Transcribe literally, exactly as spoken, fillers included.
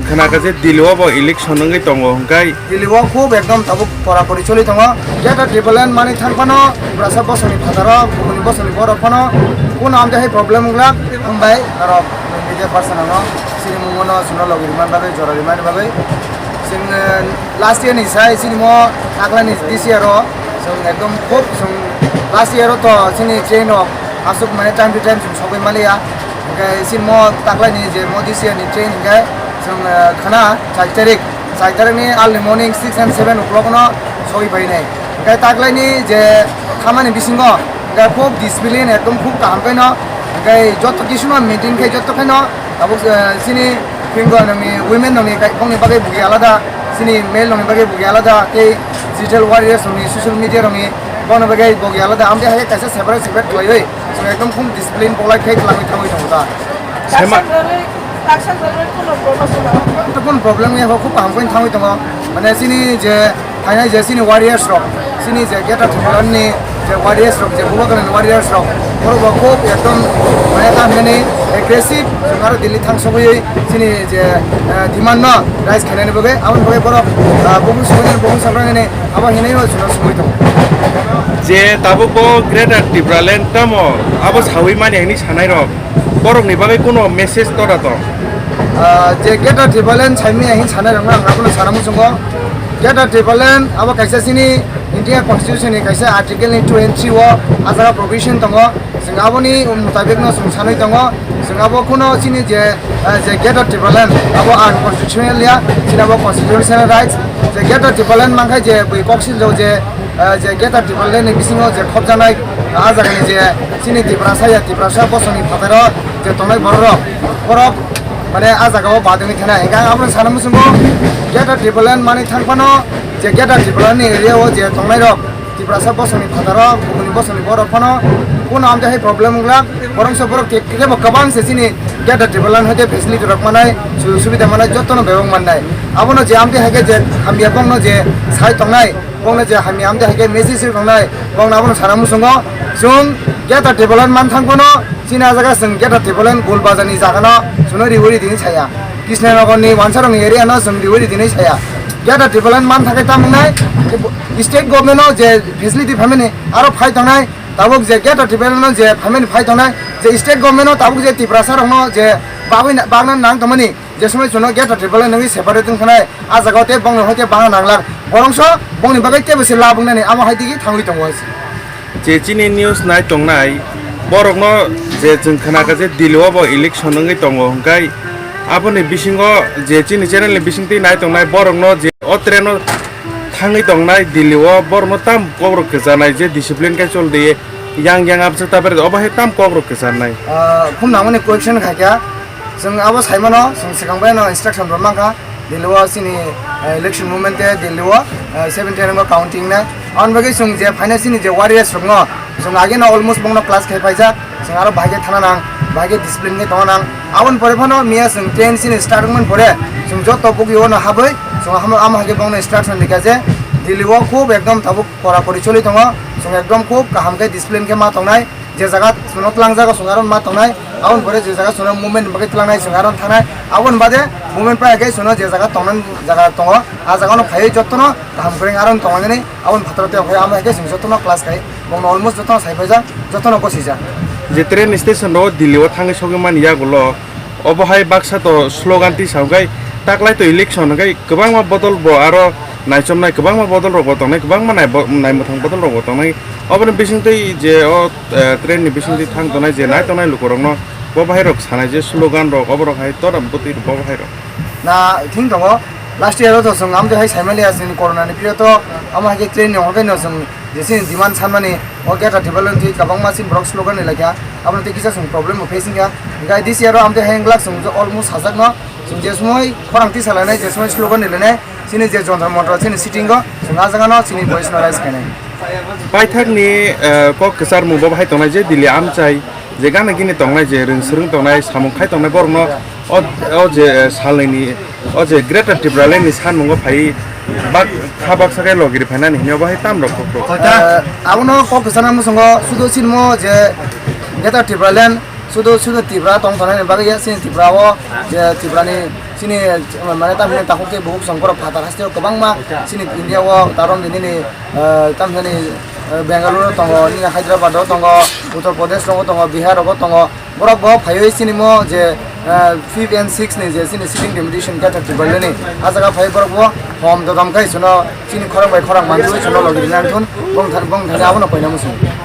Khna kha je Delhi o bo election wngwi tongo hwnkhe. Delhi o khub ekdom tabuk kora kori choli tongo. Greater Tipraland manwi thang phano Tiprasa bosongni phataro, kubuni bosongni borok phano kuno amtwi hai problem wngla, hambai norok media person ano chini mungno chwngno logi rwmani bagwi, jora rwmani bagwi. Chwng, eh, last year ni sai chini mo taklani this year o chwng ekdom khub chwng last year o to chini train rok aswk mane time to time chwng sogwi maliya. Hwnkhe chini mo taklani je mo this year ni train hwnkhe chwng, eh, khana char tarik, char tarik ni early morning six and seven o'clock no sogwi phainai. Hwnkhe taklaini je khamani bisingo hwnkhe khub discipline ekdom khub kaham khaino hwnkhe joto kisu no maintain khai joto khaino. Tabuk, eh, chini pingo nangni women nangni kai-, bongni bagwi bugi alada, chini male nangni bagwi bugi alada, tei digital warriors nangni social media nangni bongni bagwi bugi alada, amtwi hai kaisa separate separate khlaiwi, chwng ekdom khum discipline polite khai twlangwi thangwi tongo da. Sema- Taksa jalai, taksa jalai kuno problem wngya. Kuno problem wngya, khub kaham khe thangwi tongo. Mane chini je Phainai je chini warriors rok, chini je Greater Tipraland ni je warriors rok, je Bubagrani warriors rok, borok bo khub ekdom mane ta hinani aggressive, chwng aro Delhi thang sogwi chini je, eh, demand no raise khainani bagwi, aboni bagwi borok, ah, bubung sogwi, bubung sogwi nini abo hinwi bo chwng sogwi tongo. Je tabuk bo Greater Tipraland tamo abo sawi mani hinwi sanai rok, borokni bagwi kuno message tora tong? Ah, je Greater Tipraland saimanya hinwi sanai rokno ang abono sana muchungo. Greater Tipraland abo kaisa chini India Constitution ni kaisa article ni two and three o ah jaga provision tongo. Chwng aboni mutabik no chwng sanwi tongo. Chwng abo kuno chini je, ah, je Greater Tipraland abo unconstitutional ya, chini abo constitutional rights. Je Greater Tipraland mankha je bui kok siljo je, ah, je Greater Tipraland ni bisingo je khopjaknai ah jagani je chini Tiprasa ya Tiprasa bosongni phataro je tongnai borok rok, borok mane ah jaga o badungwi thanai. Hingke ang abono sana muchungo Greater Tipraland manwi thang phano je Greater Tipraland ni area o je tongnai rok Tiprasa bosongni phataro kubuni bosongni borok phano kuno amtwi hai problem wngla borok se borok kebo kwbang se chini Greater Tipraland hoite facility rok manai, sujog subida manai jotono bebak mannai. Abono je amtwi hai khe je hamya bongno je sai tongnai, bongno je hamya amtwi hai khe message rwknai, bongno abono sana muchungo. Chwng Greater Tipraland man thang phano chini ah jaga chwng Greater Tipraland Gul Bazar ni jaga no chwngno riwi ri tini saya. Krishna Nagar ni Wansarong area no chwng riwi ri tini saya. Greater Tipraland man thang khe tamo wngnai, state government no je facility phaimani aro phai tongnai, tabuk je Greater Tipraland no je phaimani phai tongnai, je state government no tabuk je Tiprasa rok no je bagwi na-, bagna nang tongmani, je somoi chwngno Greater Tipraland nungwi separate wngkhanai, ah jaga o tei bongni hoite bana nanglar. Borongso bongni bagwi teibo se lab wngnani, amo hai digi thangwi tongo. Je chini news nai tongnai, borokno je chwng khna kha je Delhi o bo election wngwi tongo, hwnkhe aboni bisingo je chini channel ni bisingtwi nai tongnai, borokno je o train o thangwi tongnai Delhi o, borokno tam kokrok kwcharnai je discipline khe chol di, yang yang abjak ta bere obo hai tam kokrok kwcharnai. Ah, khum nangmani question khaikha, chwng abo saimano, chwng swkang bai no instruction rw mankha, Delhi o chini, eh, election movement te Delhi o, eh, seventeen o counting nai. Aboni bagwi chwng je phaina chini je warriors rokno, chwng age no almost bongno class khai phaijak, chwng aro bahai khe thana nang, bahai khe discipline khe tongna nang. Aboni pore phano miya chwng ten chini start wngmani pore, chwng joto bugwi ono habwi, chwng hamo, amo hai khe bongno instruction rikha je Delhi o khub ekdom tabuk kora kori choli tongo, chwng ekdom khub kaham khe discipline khe ma tongnai. Je jaga chwngno twlangjago chwng aro ma tongnai, aboni pore je jaga chwngno movement ni bagwi twlangnai chwng aro thanai, aboni bade movement pai khe chwngno je jaga tongnani jaga tongo, ah jaga no phaiwi jotono kaham kwrwng aro tongnani, aboni phataro tei okhai amo hai khe chwng jotono class khai bongno almost jotono sai phaijak, jotono gosijak. Je train station rogo Delhi o thangwi sogwi mani yagulo, obo hai baksa to slogan tisa hwnkhe taklai to election hwnkhe kwbangma bodol bo aro naichomnai kwbangma bodol rok bo tongnai, kwbangma nai bo-, naimwthang bodol rok bo tongnai. Oboni bisingtwi je o, eh, train ni bisingtwi thang tongnai je nai tongnai lukurokno bo bahai rok sanai je slogan rok oborok hai toram bwtwi bo bahai rok. Na thing tongo, last year o to chwng amtwi hai saimaliya chini corona ni period o, amo hai khe train ni hokhe no chwng je chini demand sanmani o Greater Tipraland thwi kwbangma chini borok slogan ni laikha, abono tei kisa chwng problem bo face wngkha. Hwnkhe this year o amtwi hai wngglak chwng almost sajak no, chwng je somoi khorang tisa lainai, je somoi slogan ni lainai, chini je Jantar Mantar chini sitting o, chwng ah jaga no chini voice no raise khainai. Paithak ni, eh, kok kwchar mung bo bahai tongnai je Delhi amchai, je gana gini tongnai, je rwng swrwng tongnai, samung khai tongnai borok no o, o je, eh, salnwi ni, o je Greater Tipraland ni sanmung o phai bak, kha baksa khe logiri phainani hwnwi obo hai tam rok kok rok. Eh, abono kok kwchar no muchungo sudo sinmo je Greater Tipraland sudo sudo Tripura tong tongnai ni bagwi ya chini Tripura o je Tripura ni Chini, mane, tamni takhuk tei bukhuk songkhorok phatar haste o kwbangma chini India o, tarom di nini, eh, tamni, eh, Bengaluru tongo, nini Hyderabad o tongo, Uttar Pradesh rogo tongo, Bihar rogo tongo. Borok bo phaiwi chini mo je, eh, fifth and sixth ni je chini sitting deputation khe thirty ni, ah jaga phai borok bo hom dodom khai sono chini khorang bai khorang manjui sono logi nang thun bong thani, bong thani abono koina muchung.